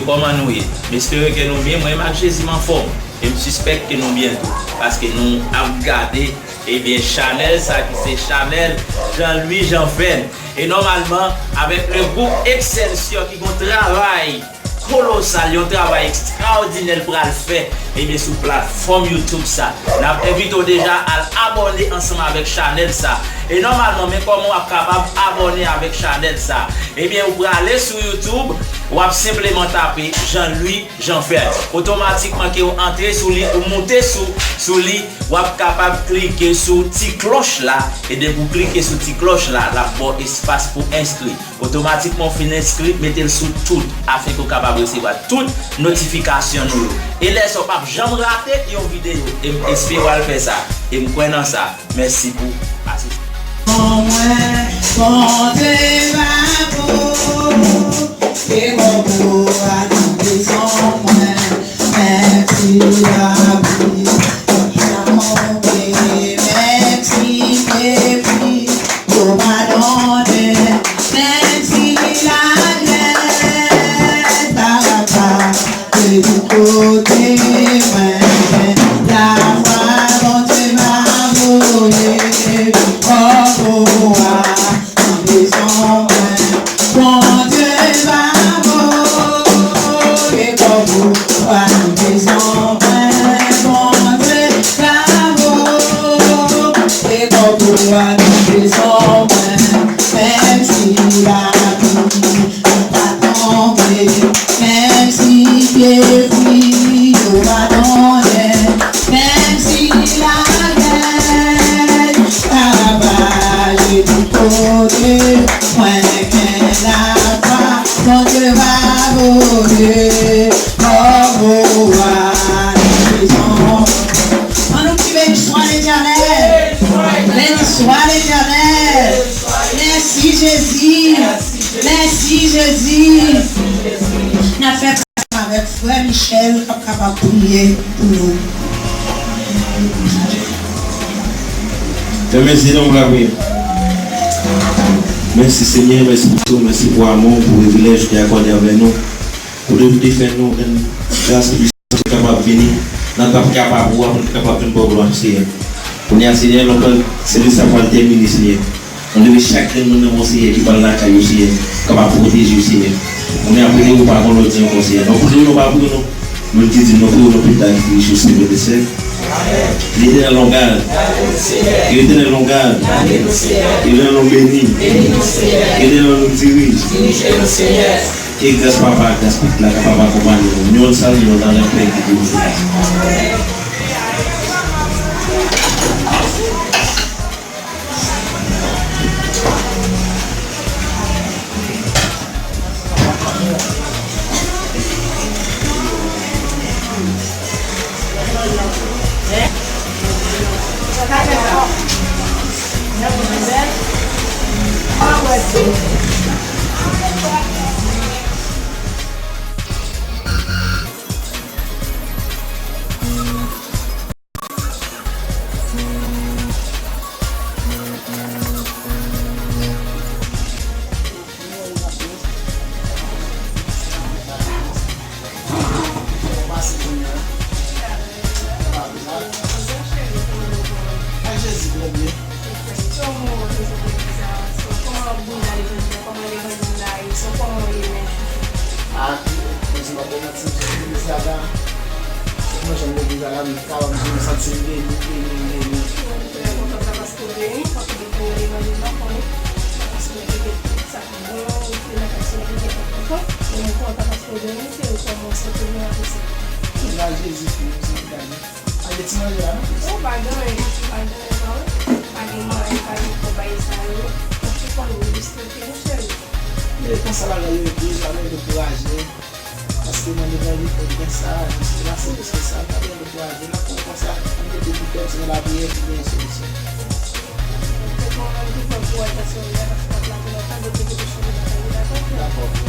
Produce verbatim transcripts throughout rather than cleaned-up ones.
Kòman nou ye? M espere ke nou byen. Mwen menm ak Jezi m anfòm. E m sispèk ke nou byen tou. Paske nou ap gade, ebyen, chanèl sa ki se chanèl Jean Louis Jean Verne. E nòmalman, avèk le gwoup Excelsior ki gon travay kolosal, yon travay ekstraòdinè l pral fè, ebyen, sou platfòm YouTube sa. N ap envite w deja al abòne ansanm avèk chanèl sa. E nòmalman, men kòman w ap kapab abòne avèk chanèl sa. Ebyen, ou prale sou YouTube, w ap senpleman tape Jean Louis Jean Verne. Otomatikman ke w antre sou li, ou moute sou, sou li, w ap kapab klike sou ti klòch la. E depi w klike sou ti klòch la, l ap ba w espas pou enskri. Otomatikman w fin enskri, mete l sou tout, afenke w kapab resevwa tout notifikasyon nou yo. E lè sa w p ap janm rate yon videyo. E m espere w al fè sa. E m kwè nan sa. Mèsi pou asistans. Mwen, Bondye va pou, e konpou a nan prizon mwen, menm si lapli, menm si mepri, yo pa donnen, menm si lagè, sa va pa. Se pou kote mwen, lafwa Bondye va voye, kòbo a nan prizon mwen, Bondye va voye, kòbo a nan prizon mwen, Bondye va voye, kòbo a nan prizon mwen, menm si lapli pa tonbe, menm si pye fri yo pa donnen, menm si lagè pa ravaje tout kote, mwen gen lafwa, Bondye va voye kòbo a nan prizon. Ann nou kriye, Béni soit l'Éternel. Béni soit l'Éternel. Mèsi Jezi. Mèsi Jezi. N ap fè pati avèk frè Michel k ap kapab priye pou nou. Fèmen zye nou, n ap priye. Mèsi Senyè, mèsi pou tou, mèsi pou amou, pou privilèj ou te akòde anvè nou. Ou te, ou te fè nou gras pou nou kapab vini nan kap kapab ou a, pou nou kapab vin ba w glwa, Senyè. Kounye a, Senyè, nou pral, sèvis la pral tèmine, Senyè. Nou leve chak grenn moun nan men w, Senyè, ki pral lakay yo, Senyè, kapab pwoteje yo, Senyè. Kounye a, priye nou pa gon lòt di ankò, Senyè. Nou priye nou pa pou nou, nou di di nou priye nou pita ki Kris yo, Senyè, Pè Sèl. Letènèl, nou gade. Letènèl, nou gade. Letènèl, nou beni. Letènèl, nou dirije. Ke gras Papa ak gras Pitit la kapab akonpanye nou. Yon sèl, yon nan pè ki pou nou. Ak Jezi, trè byen. Kòman w ap bouye ale jodi a? Kòman levanjil la ye? Sou kòman w ye menm? Ah, mwen se pa bon manti, m sot legliz la la. Se mwen janm legliz la la, m kapab di m santi m beni, beni, beni. Mwen trè kontan sa paske w beni, paske w te fè levanjil la, konnen sa paske w te fè tout sa ki bon, ou te nan kay sou legliz la kontan. Mwen kontan paske w beni, se ou kòman w santi w menm apre sa. Glwa Jezi, Senyè, Senyè, gade. Ay, de ti manje la, non? Ou pa gen anyen ditou, pa gen anyen, pa wè. Pa gen manje, pa gen kòb, bagay sa yo. Ou tou konn yo jis trete nou, cheri. Men konsa bagay yo ye, pa dekouraje. Paske nan levanjil fòk gen sa, jis la, se jis sa, pa gen dekouraje. N ap fè konsa, ann rete pi fèm, se nan lapriyè ki gen solisyon. Dakò, frè.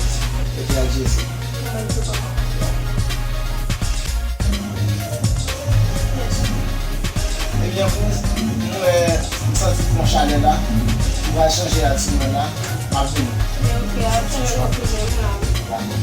Rete ak Jezi. Ebyen, pou mwen, m santi bon chalè la, m pral chanje atitid mwen la, m ap vini. Ok, atitid mwen la. Dakò.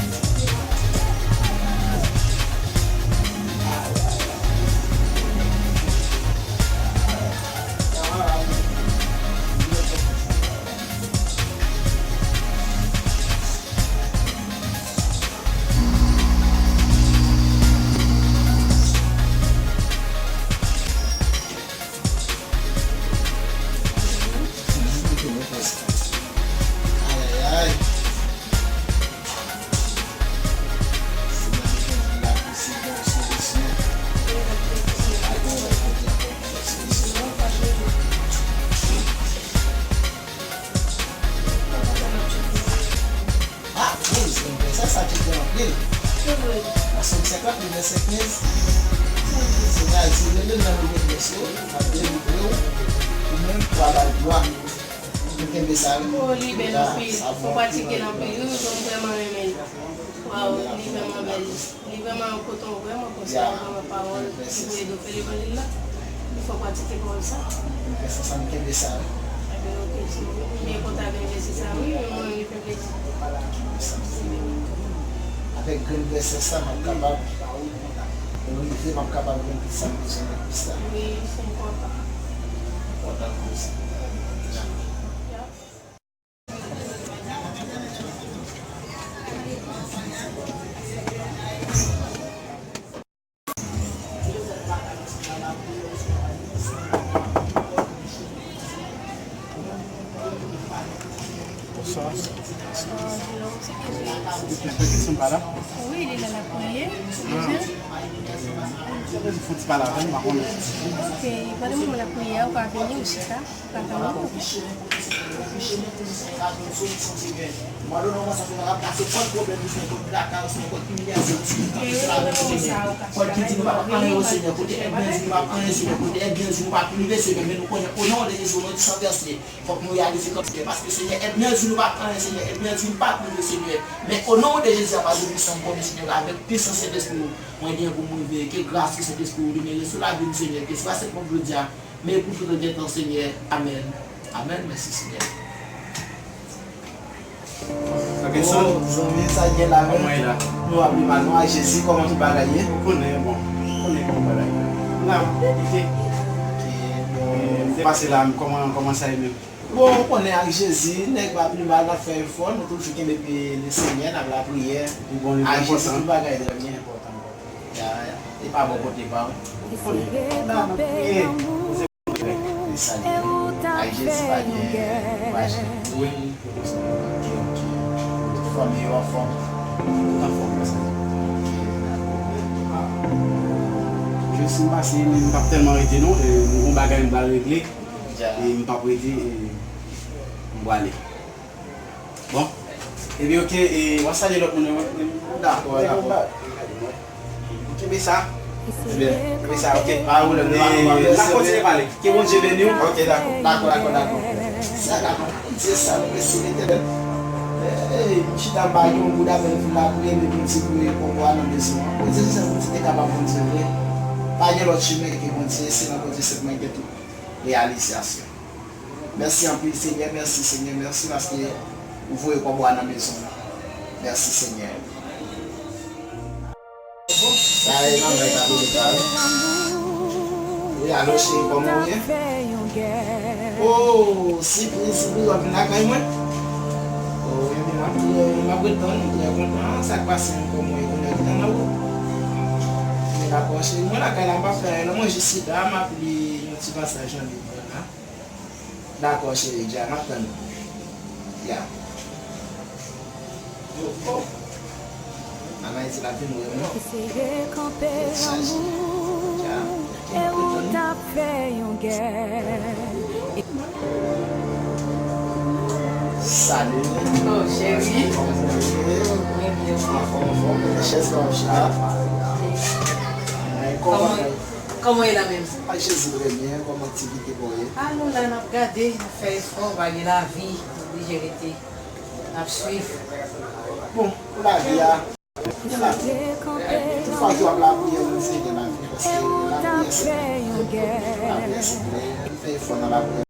Sa ki gen anpil. Se vre. Nan Sòm senkant, li vèsè kenz. Senyè a di, rele l nan nouvèl vèsyon, m ap delivre w, ou menm, w a bay glwa. Nou kenbe sa, wi. Oh, li bèl anpil. Fò pratike l anpil, wi, wi, m vrèman renmen l. Waw, li vrèman bèl. Li vrèman yon koton vrèman konsa, yon vrèman pawòl ki pou ede w fè levanjil la. Li fò pratike pawòl sa. Sa, sa m kenbe sa, wi. Ebyen, oke, si ou byen kontan avèk vèsè sa, wi, men mwen, li fè plezi. Avèk grenn vèsè sa, m ap kapab rive, m ap kapab jwenn tout sa m bezwen nan Kris la. Wi, se enpòtan. Enpòtan koze. Bonswa. Wi, li la, l ap priye. Fon ti pale avè m, pa konnen. Ok, pandan mwen la priye, ou ka vini, ou chita. Pòl ki di nou pa pran anyen o Senyè, kote èd mwen di nou pa pran anyen Senyè, kote èd mwen di nou pa prive Senyè, men nou konnen o non de Jezi, o non di Sentespri, fòk nou reyalize kantite, paske Senyè, èd mwen di nou pa pran anyen Senyè, èd mwen di nou pa prive Senyè, men o non de Jezi, apa de pwisan m konnen Senyè, avèk pwisans Sentespri ou, mwen gen pou mwen veye, ke gras ke Sentespri ou demere sou lavi m Senyè, ke swa sèt mond jodi a, men pou tout an gen tan, Senyè. Amèn. Amèn. Mèsi, Senyè. Zanmi, sa gen la menm? Kòman e la? Nou ap li mal, nou ak Jezi, kòman tout bagay ye? Ou konnen, bon, ou konnen kòman bagay ye. La, kite. Ok, bon. E, m te pase la, kòman, kòman sa ye menm? Bon, ou konnen ak Jezi, nèg pa pli mal, n ap fè efò, nou toujou kenbe pye Lesenyè, n ap lapriyè. Li bon, li byen enpòtan. Ak Jezi, tout bagay trè byen. Ya, ya. E pa bò kote pa w. Ou konnen. N ap priye. Li salye. Ak Jezi pa gen kouraje. Wi. Ok, ok. Tout fanmi yo anfòm? Tout anfòm, mèsi. Ok, dakò. Jezi m pase, m p ap tèlman rete non, e, m gon bagay m pral regle. E m p ap rete, e m prale. Bon. Ebyen, ok, e w a salye lòt moun yo, wi. Dakò, dakò. Kenbe sa. Kenbe sa, ok. Pa pwoblèm, nou pa, nou pa, n ap kontinye pale. Ke Bondye beni w. Ok, dakò. Dakò, dakò, dakò. Sa ka bon. Bondye sa, nou resi Letènèl. Ey, m chita m pa gen yon goud apèn pou m lapriyè, men Bondye voye kòb ou a nan mezon an. Bondye se sèl Bondye te kapab Bondye vre. Pa gen lòt chimen ke Bondye, se nan Bondye sèlman gen tout reyalizasyon. Mèsi anpil, Senyè, mèsi, Senyè, mèsi paske ou voye kòb ou a nan mezon nan. Mèsi, Senyè. Sa e manman k ap rele pa wi. Wi, alo, cheri, kòman w ye? Oh, sipriz, sipriz, w ap vin lakay mwen? Oh, ebyen, m ap, m ap ret tann ou, trè kontan. Sa k pase, kòman w ye, kounye a ki tann nan wout? Men dakò, cheri, mwen lakay la, m p ap fè anyen, non, mwen jis chita, m ap li yon ti pasaj nan Bib la. Dakò, cheri, dja, m ap tann ou. Ya. Oh, oh. Ann Ayiti, l ap vin wè mwen. Eseye kanpe lanmou, e ou t ap fè yon gè. Salut. Oh, cheri. Kòman w ye? Mwen byen. Anfòm, anfòm. Chèz la, chita. Kòman w ye? Kòman w ye la menm? Ak Jezi trè byen, kòman aktivite pa w ye? A, nou la, n ap gade, n ap fè efò, pa gen lavi, nou oblije rete, n ap swiv. Bon, pou lavi a, gen lavi. Tout fwa ke w ap lapriyè, Bondye gen lavi, paske lapriyè se, lapriyè se, fè efò nan lapriyè.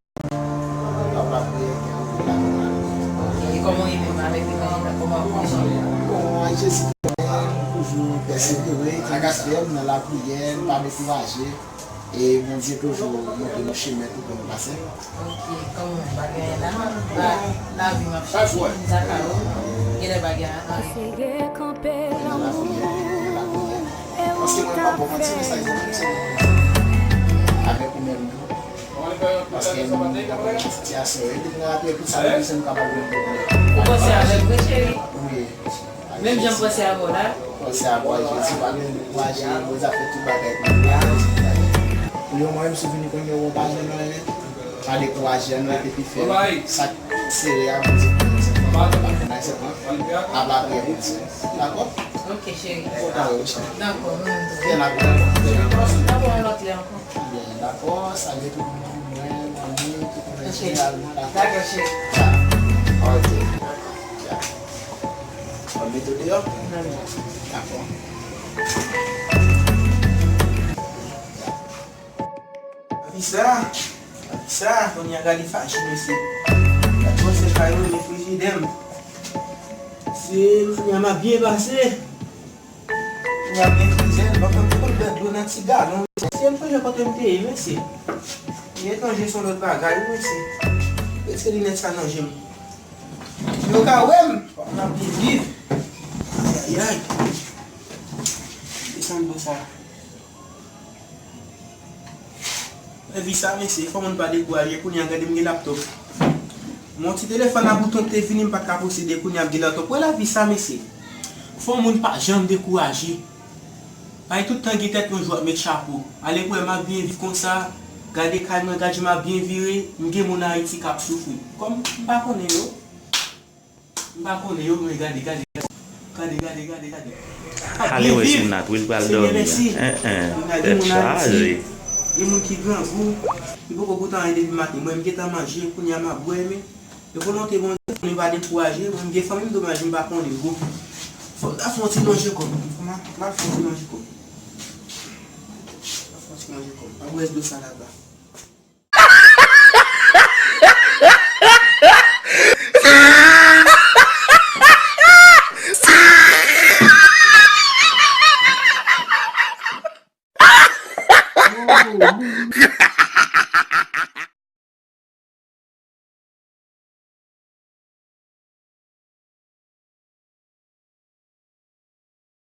E kòman w ye menm avèk levanjil la? Kòman w ap pran sa? Bon, ak Jezi, m toujou pèsevere, kenbe fèm nan lapriyè, m pa dekouraje. E Bondye toujou montre nou chemen pou pou nou pase. Ok, kòman bagay la? La, lavi m ap chèche, m dakò. Genlè bagay la. Eseye kanpe lanmou, e ou t ap fè yon gè. Paske mwen pa bon manti, men sa yo konn se avèk ou menm. Paske m nan yon sitiyasyon, epi m nan apre tout sa, m di se m kapab jwenn pwoblèm. Ou panse avè m vre, cheri? Wi. Menm jan m panse avè w la. Panse avè w, Jezi, pa gen dekouraje, Bondye ap fè tout bagay pou nou. Pou yon mwen, m souvini kounye yo, pa jwenn anyen. Pa dekouraje, ann rete pi fèm. Sa k sere a, Bondye pou nou. N ap lapriyè pou misye. Dakò? Ok, cheri. Dakò, nou menm tou. N ap lapriyè. Dakò, yon lòt lè ankò. Byen, dakò, salye tout moun, mwen, manmi, tout moun an jeneral, dakò? Dakò, cheri. Tcha. Ok. Tcha. Mwen mete w deyò? Dakò. Avisa, avisa, kounye a gade fache, mesye. Gade bò se kay mwen, men frijidè m. Se kounye a m ap byen pase. Kounye a m gen frizè, m pa konn konn bwè dlo nan ti galon. Mesye, m sonje kote m te ye, mesye. M etanje se yon lòt bagay, wi, mesye. Mete linèt sa nan je m. Yo ka wè m, m ap byen viv. Ayayay. Desann dlo sa. Epi sa, mesye, fò moun pa dekouraje. Kounye a, gade m gen laptòp. Mon ti telefòn a bouton k te vini, m pa t ka posede. Kounye a, m gen laptòp. Wè lavi sa, mesye. Fò moun pa janm dekouraje. Bay tout tan gen tèt yon jou ap met chapo. Ale pou wè m ap byen viv konsa. Gade kay mwen, gade jan m ap byen vire. M gen moun Ayiti k ap soufri. Kòm m pa konnen yo. M pa konnen yo, men gade, gade, gade. Gade, gade, gade, gade. Ale wè si Nat, wi, l pral dòmi a. Hein, hein, tèt chaje. Gen moun ki grangou, li poko pote anyen depi maten. Mwen, m gentan manje, kounye a m ap bwè, men e volonte Bondye, fò nou pa dekouraje. Mwen, m gen fanmi m domaj, m pa konnen, bro. Fò m ta fè yon ti lonje kò m. Fò m ta fè yon ti lonje kò m. M ta fè yon ti lonje kò m. M ap bwè dlo sa laba.